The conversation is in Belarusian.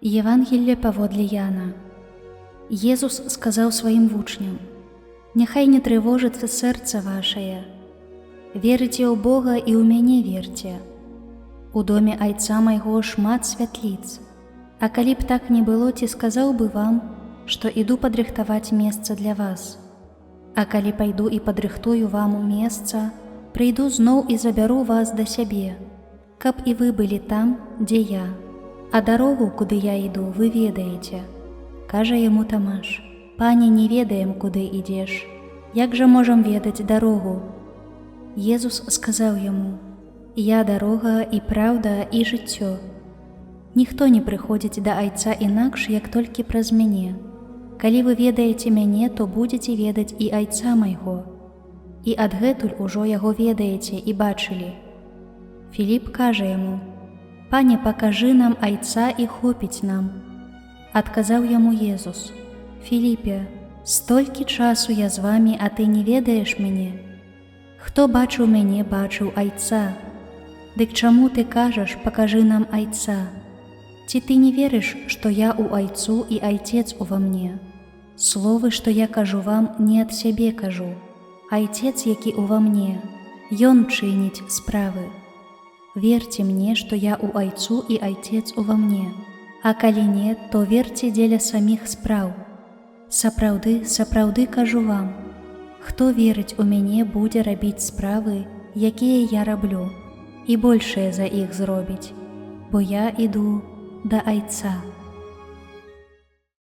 Евангелле паводле Яна. Езус сказаў сваім вучням: Няхай не трывожыцца сэрца вашае. Верыце ў Бога і ў мяне верце. У доме айца майго шмат святліц. А калі б так не было, ці сказаў бы вам, што іду падрыхтаваць месца для вас. А калі пайду і падрыхтую вам месца, прыйду зноў і забяру вас да сябе, каб і вы былі там, дзе я. А дарогу, куды я іду, вы ведаеце. Кажа яму Тамаш: Пане, не ведаем, куды ідзеш. Як жа можам ведаць дарогу? Езус сказаў яму: Я дарога і праўда і жыццё. Ніхто не прыходзіць да айца інакш, як толькі праз мяне. Калі вы ведаеце мяне, то будзеце ведаць і айца майго. І адгэтуль ужо яго ведаеце і бачылі. Філіп кажа яму: Пане, пакажы нам айца, і хопіць нам. Адказаў яму Езус: Філіпе, столькі часу я з вамі, а ты не ведаеш мяне. Хто бачыў мяне, бачыў айца. Дык чаму ты кажаш: «Пакажы нам айца»? Ці ты не верыш, што я ў айцу і айцец ува мне? Словы, што я кажу вам, не ад сябе кажу. Айцец, які ўва мне, ён чыніць справы. Верце мне, што я ў айцу і айцец ува мне. А калі не, то верце дзеля саміх спраў. Сапраўды, сапраўды кажу вам: хто верыць у мяне, будзе рабіць справы, якія я раблю, і большыя за іх зробіць, бо я іду да айца.